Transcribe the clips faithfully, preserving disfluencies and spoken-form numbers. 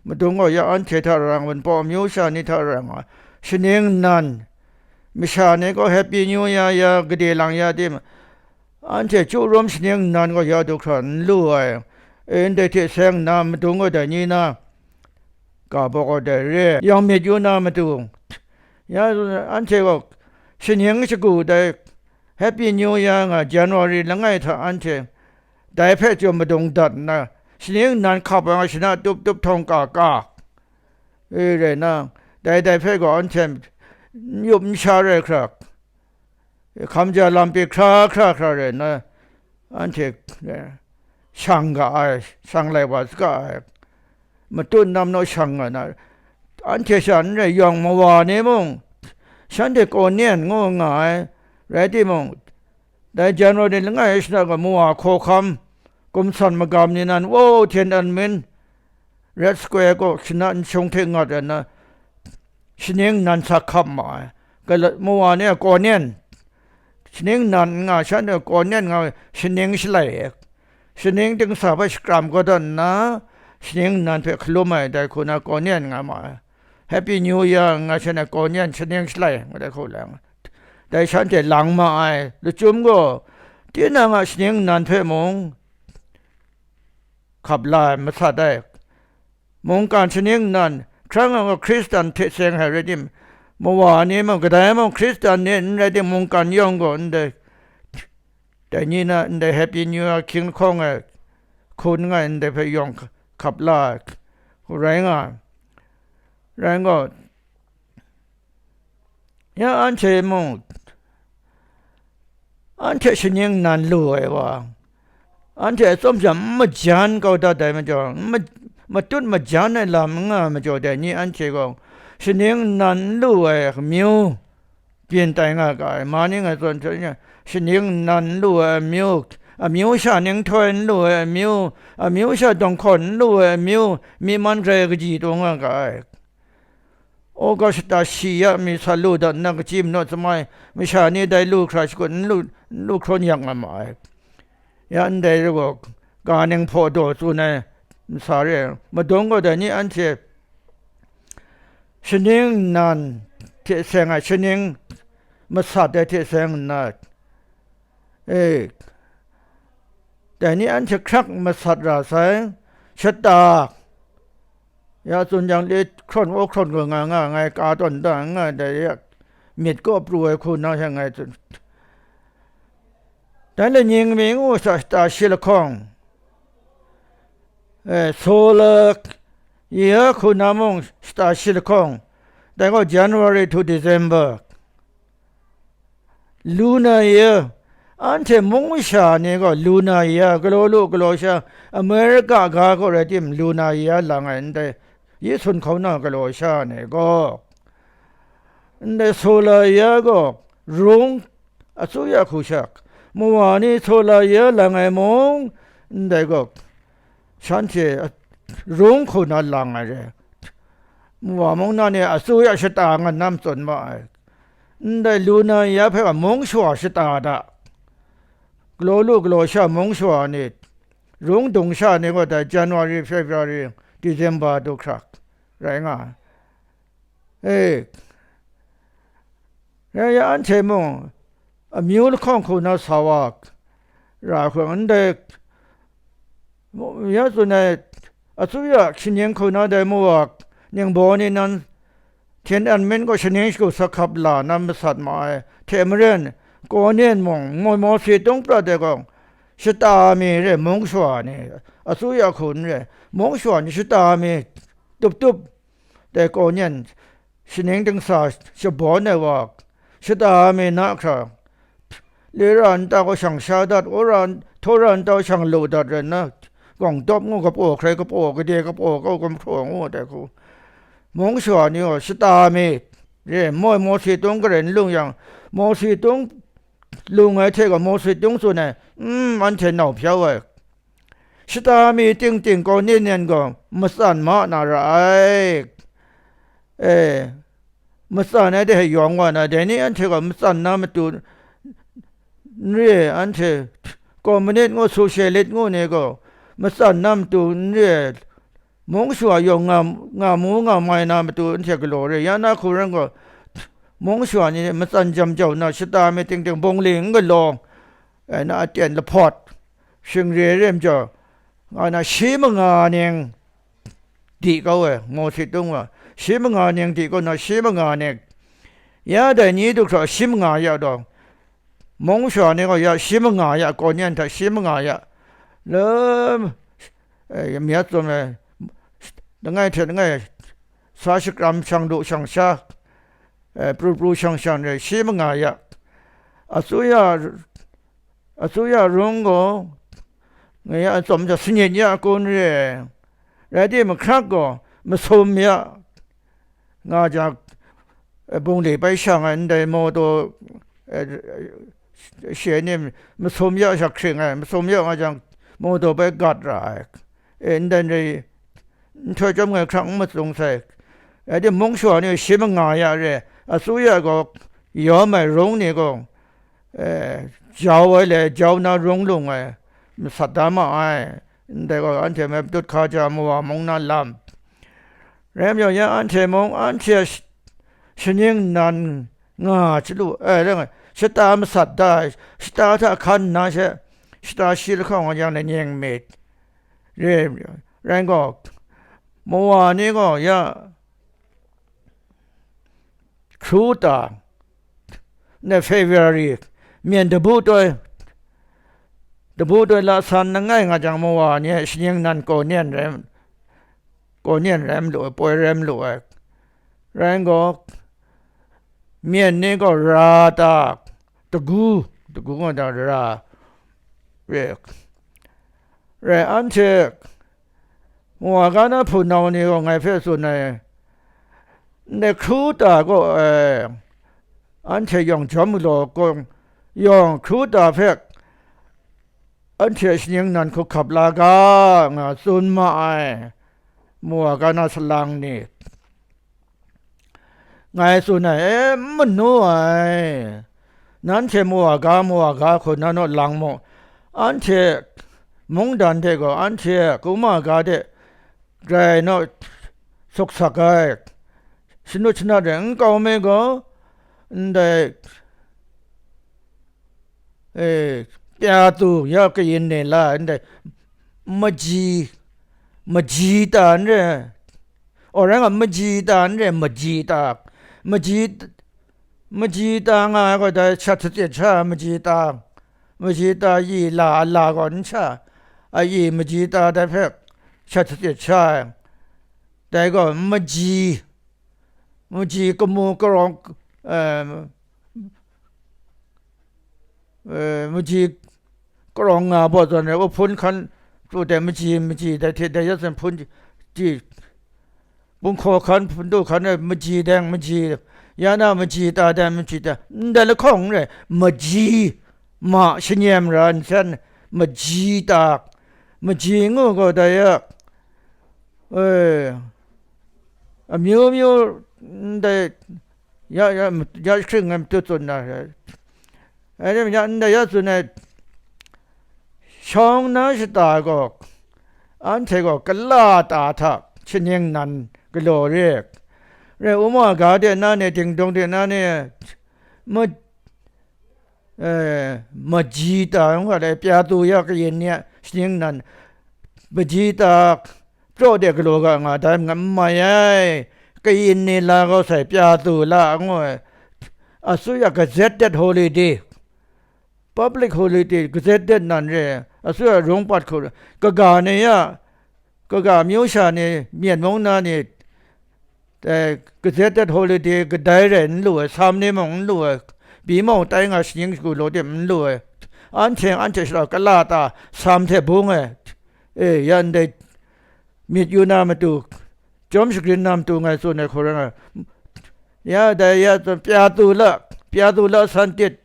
madung gaw ya anhte hta rai nga, Wunpawng amyu sha ni hta rai nga, shaning nnan, masha ni gaw Happy New Year ya, gade lang ya tim, anhte chyu rum shaning nnan gaw ya du hkra n lu ai, e, ndai hte seng nna madung gaw dai ni na, ga bawk gaw dai re, yawng myit yu na matu, ya, anhte gaw shaning shagu dai Happy New Year nga January langai hta anhte dai hpe chyum madung dat nna, shaning nnan hkap ai nga shana tup tup htawng ka ka, e, rai na, dai dai hpe gaw anhte n yup n sha rai hkra, hkam ja lam pyi hkra hkra hkra rai nna, anhte, e, shang ga ai, shang lai wa saga ai, matut nam naw shang nga na, anhte sha n rai yawng, mawa ni mung shanhte kaw nen ngu nga ai, rai timung, dai January langai shana gaw mawa hkawhkam, gumsan magam ni nan, wo, Tiananmen, Red Square kaw shana nshung hte ngat ai na, shaning nnan sa hkap ma ai. Gala-, mawa ni a kaw nen, shaning nnan n nga, shanhte kaw nen nga, shaning shalai, shaning dingsa hpe shakram kau dat nna, shaning nnan hpe hkalum ai dai hku na kaw nen nga ma ai. Happy New Year nga shanhte kaw nen, shaning shalai nga dai hku lang, dai shanhte lang ma ai. Lachyum gaw, tinang a shaning nnan hpe mung hkap la ai, masat ai. Mungkan shaning nnan, hkrang yang gaw Hkristan hte seng ai rai tim, mawa ni mung, kadai mung Hkristan ni n rai tim, mungkan yawng gaw ndai, dai ni na ndai Happy New Year hkying lahkawng e hkun nga ai ndai hpe yawng hkap la ai, rai nga ai. Rai gaw, ya anhte mung, anhte shaning nnan lu ai wa, anhte atsawm hte n majan kau dat ai majaw, n ma-, matut majan ai lam n nga ai majaw, dai ni anhte gaw shaning nnan n lu ai amyu byin tai nga ga ai. Ma ni ngai zawn hte shaning nnan n lu ai amyu, amyu sha ninghtoi n lu ai amyu, amyu sha dawng hkawn n lu ai amyu, myi man grai kaji taw nga ga ai. August shata shi ya mi sa lu dat nna, kachyi manaw shamai masha ni dai lu hkra shakut n lu, n lu hkrawn yak nga ma ai. Ya ndai re gaw, ga ning hpaw daw tsun ai masa re ai. Madung gaw dai ni anhte shaning nnan hte seng ai, shaning masat ai hte seng nna, e, dai ni anhte hkrak masat ra sai, shata, ya tsun jang le hkrawn o hkrawn gaw nga nga, ngai ka tawn da nga, dai ya myit kaw pru ai hku na sha ngai tsun. Dai le ning mi ngu sa shata shi lahkawng, e, solar year hku na mung shata shi lahkawng, dai gaw January to December. Lunar year, anhte mung masha ni gaw lunar year galaw lu galaw sha, America ga gaw rai tim, lunar year lang ai ndai, Yesu hkauna galaw sha ni gaw, ndai solar year gaw rung, asuya hku shak, mawa ni solar year lang ai mung, ndai gaw shanhte rung hku na lang ai re. Mawa mung na ni asuya shata nga nam tsun ma ai. Ndai lunar year hpe mung shawa shata da, galaw lu galaw sha mung shawa ni, rung dung sha ni gaw dai January, February, December du hkra rai nga ai. E, rai ya, anhte mung amyu lahkawng hku na sa wa ra hkawng, ndai ya tsun ai, asuya shaning hku na dai mawa ningbaw ni nan, Tiananmen gaw shaning shagu sa hkap la na masat ma ai hte maren, kaw nen mung, mo-, Mawsi tung prat ai gaw, shata mi re, mung shawa ni, asuya hku n re, mung shawa ni shata mi tup tup, dai kaw nen, shaning dingsa shabawn ai wa, shata mi na hkra, lera nta gaw shang sha dat, wora n-, htawra nta gaw shang lu dat rai nna, gawng dawp ngu, kapaw hkrai kapaw, gade kapaw kau gumhpraw ngu ai hku, mung shawa ni gaw shata mi re, moi Mawsi tung garai n lung yang, Mawsi tung lung ai hte gaw Mawsi tung tsun ai, n, anhte nau hpyau ai. Shata mi ting ting gaw nin nen gaw matsan ma na ra ai. E, matsan ai de yawng wa na, dai ni anhte gaw matsan na matu n re ai, anhte komunit ngu, sosyalit ngu ni gaw matsan na matu n re ai, mung shawa yawng nga, nga mu nga mai na matu anhte galaw re, ya na hku rai gaw, mung shawa ni matsan jam jau na, shata myit ting ting bungli n galaw, ai na aten lahpawt, shingre rem jau, nga na shi manga ning di kau ai, Mawsi tung wa, shi manga ning di kau na, shi manga ning, ya dai ni du hkra shi manga ya daw, mung shawa ni gaw ya shi manga ya, kaw nen hta shi manga ya, lem, eh, myat tsun ai, langai hte langai, sa shakram shang lu shang sha, eh, pru pru shang shang re shi manga ya, atsuya, atsuya rung gaw, nga ya atsawm ja sanyin ya kun re, rai timung, hkrak gaw masum ya, nga jang, eh, bungli bai shang ai ndai mawtaw, eh, she ni masum ya shak hkring ai, masum ya nga jang, mawtaw bai gat ra ai, eh, ndai rai, nhtoi chyawm ngai hkrang n matsung sai, rai timung, mung shawa ni shi manga ya re, atsuya gaw yawm ai rung ni gaw, eh, jau ai le, jau na rung lung ai, masat da ma ai, ndai gaw anhte me patut hka ja mawa mung na lam. Rai majaw, ya anhte mung, anhte a sh-, shaning nan nga chyalu, eh, rai nga, shata masat da ai, shata hta hkan nna she, shata shi lahkawng nga yang na nyeng myit. Re, rai gaw, mawa ni gaw ya, Hkru ta, ne February, myen dabu toi, dabu toi la san langai nga jang, mawa ni a shaning nan kaw nen rai, kaw nen rai malu ai, poi rai malu ai. Rai gaw, myen ni gaw ra ta, dagu, dagu nga jang ra, re, re, anhte Mawa ga na hpunau ni gaw ngai hpe tsun ai, ndai hkru ta gaw, eh, anhte yawng jawm galaw kawng, yawng hkru ta hpe anhte shaning nan hku hkap la ga, nga tsun ma ai, mawa ga na salang ni. Ngai tsun ai, e, n manu ai. Nanhte mawa ga, mawa ga hku na naw lang mu. Anhte mungdan hte gaw, anhte kuma ga de grai naw suksak ai. Shanut shanat rai n kau me gaw, ndai, e, pya tu ya kayin ne la ndai, maji, maji ta n re, aw, rai nga, maji ta n re, maji ta, maji, maji ta nga ai gaw, dai shat shatit sha ai maji ta, maji ta yi la a la gaw n sha, a yi maji ta dai hpe shat shatit sha ai, dai gaw maji, maji kamu karawng, eh, eh, maji karawng nga baw zawn ai, hpun hkan pru dai maji, maji dai hte dai ya zawn hpun ji, bunghkaw hkan, hpun du hkan ai maji deng maji, ya na maji ta dai maji ta, ndai lahkawng n rai, maji ma shanyem ra nsen, maji ta, maji ngu gaw dai ya, e, amyu myu ndai ya, ya, ya hkring ai matu tsun na, ai, ndai ya tsun ai, shawng na shata gaw, anhte gaw kala ta hta shaning nan galaw re, re, uma ga de na ni, dingdung de na ni, ma, eh, maji ta, nga dai pya tu ya kayin ni a shaning nan, maji ta praw de galaw ga nga dai, nga n mai ai, kayin ni la kau sai, pya tu la ngu ai, asu ya gazetted holiday, public holiday, gazetted nan re, asu ya rung pat hku, kaga ni ya, kaga amyu sha ni, myen mung na ni, eh, gazetted holiday kadai rai n lu ai, sam ni mung n lu ai, bimau tai nga shaning shagu law tim n lu ai, anhte, anhte shara kala ta sam hte bung ai, e, ya ndai myit yu na matu, chyawm shagrin na matu ngai tsun ai hku rai nga, ya dai ya tsun, pya tu la, pya tu la san tit,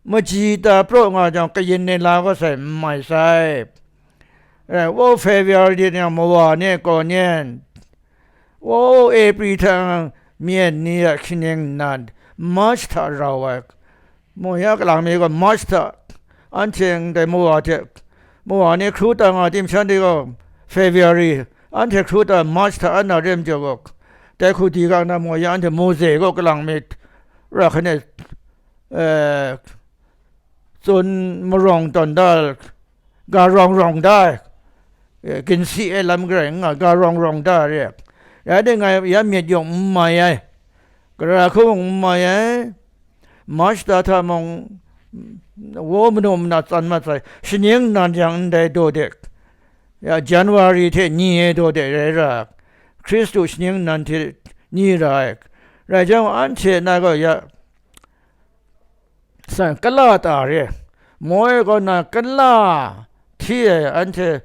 maji ta praw nga jang, kayin ni la kau sai, n mai sai. Rai, wo February ni yang mawa ni kaw nyen, wo April hta myen ni a shaning nan, March hta rau ai, mu ya kalang mi gaw March hta, anhte ndai mawa hte, mawa ni hkru ta nga tim shan de gaw, February, anhte hkru ta March hta an na rem jaw gaw, dai hku di ga na maw ya anhte Mose gaw kalang myit ra hkane, eh, tsun marawng tawn da, ga rawng rawng da, eh, ginsi e lam garai n nga, ga rawng rawng da re. Ya de ngai ya myit yawng n mai ai, gara hku mung n mai ai, March da hta mung, wo manu mana tsan mat sai, shaning nnan yang ndai daw de, ya, January hte ni e daw de rai ra, Hkristu shaning nnan hte ni ra ai, rai jang, anhte na gaw ya, san, kala ta re, moi kaw na kala hti ai, anhte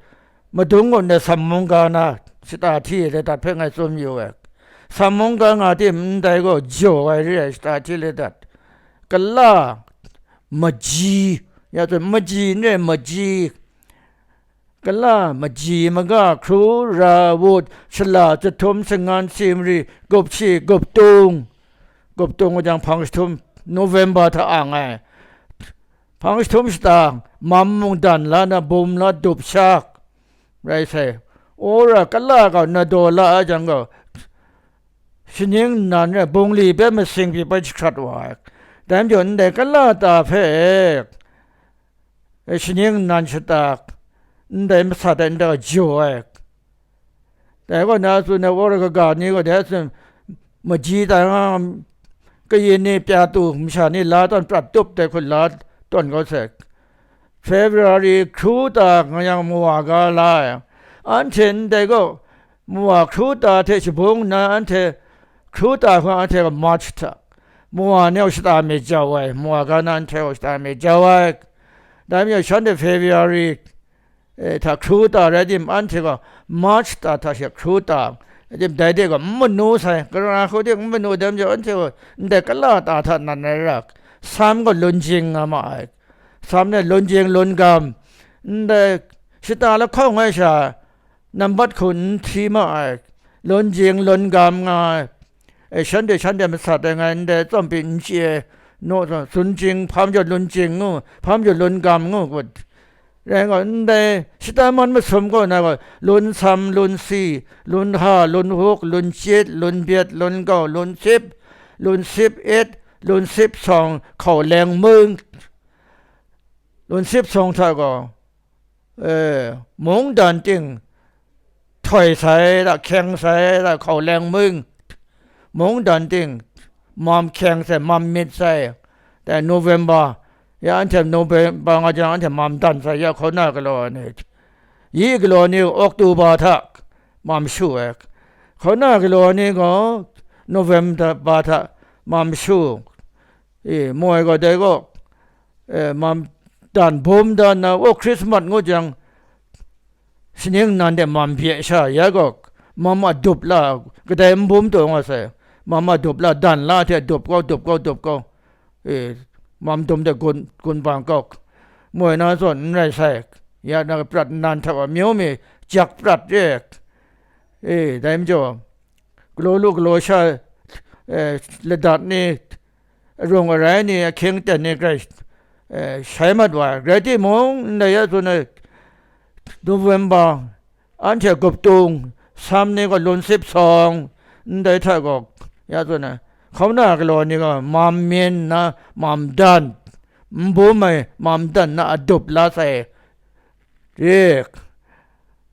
madung gaw ndai sam mungga na shata hti ai le dat hpe ngai tsun yu ai. Sam mungga nga tim ndai gaw jaw ai re ai, shata hti le dat. Kala maji, ya tsun, maji n re, maji. Kala maji maga, hkru, ra, wut, shala, jahtum, shangan, simri, gupshi, guptung. Guptung wa jang hpang jahtum, November hta ang ai. Hpang jahtum shata, mam mung dan la na, bum la, dup shak rai sai. Ora kala gaw na daw la ai jang gaw, shaning nnan rai, bungli hpe masing pyi bai jahkrat wa ai. Dai majaw, ndai kala ta hpe, e, shaning nnan shata, ndai masat ai nta jaw ai. Dai gaw na tsun ai, wora kaga ni gaw dai tsun, maji tai nga, kayin ni pya tu masha ni la tawn prat tup dai hku la tawn kau sai. February hkru ta nga yang mawa ga la ai. Anhte ndai gaw, mawa hkru ta hte shabung nna anhte hkru ta hkra anhte gaw March hta, mawa ni gaw shata myit jau ai, mawa ga na anhte gaw shata myit jau ai. Dai majaw shanhte February, eh, hta hkru ta rai tim, anhte gaw March ta hta she hkru ta, rai tim, dai de gaw n manu sai, karai hku ting n manu, dai majaw anhte gaw ndai kala ta hta nan rai ra, Sam gaw lun jing nga ma ai. Sam ni lun jing lun gam, ndai shata lahkawng ai sha, nambat hku n hti ma ai, lun jing lun gam nga ai, e, shanhte, shanhte masat ai ngai ndai tsawm pyi n chye ai, naw, sun jing, hpa majaw lun jing ngu, hpa majaw lun gam ngu, ngut. Rai nga, ndai shata man masum kaw na gaw, lun sam, lun si, lun ha, lun huk, lun chyit, lun byet, lun gau, lun sip, lun sip et, lun sip sawng, hkau leng mung, lun sip sawng hta gaw, e, mungdan ting htoi sai da, hkyeng sai da, hkau leng mung, mungdan ting mam hkyeng sai, mam myit sai, dai November, ya anhte November nga jang anhte mam dan sai, ya hkauna galaw ai ni, yi galaw ni October hta mam shu ai, hkauna galaw ni gaw November hta mam shu, e, moi gaw dai gaw, e, mam dan bum dan na, o, Christmas ngut jang, shaning nnan de mam bye sha, ya gaw, mam adup la, kadai n bum taw nga sai, mam adup la, dan la hte dup kau, dup kau, dup kau, e, mam dum de gun, gun bang kau, moi na zawn n rai sai, ya na prat nnan hta wa, amyu mi jak prat re, e, dai majaw, galaw lu galaw sha, e, ladat ni, arung arai ni, ahkying aten ni grai, eh, shai mat wa ai. Rai timung, ndai ya tsun ai, November, anhte gup tung, Sam ni gaw lun sip sawng, ndai hta gaw, ya tsun ai, hkauna galaw ni gaw, mam myin nna, mam dan, n bum ai, mam dan na adup la sai, rik,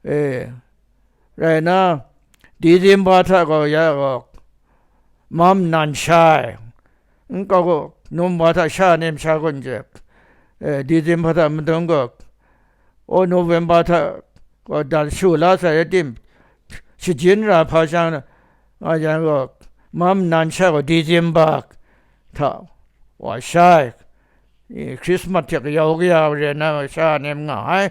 e, rai na, December hta gaw ya gaw, mam nan sha ai, n kau gaw, November hta sha nem sha kun jep, e, December hta madung gaw, o, November hta gaw dan shu la sai rai tim, shajin ra hpa shang na, nga yang gaw, mam nan sha gaw December hta wa sha ai, e, Christmas hte kayau kaya re na sha nem nga ai.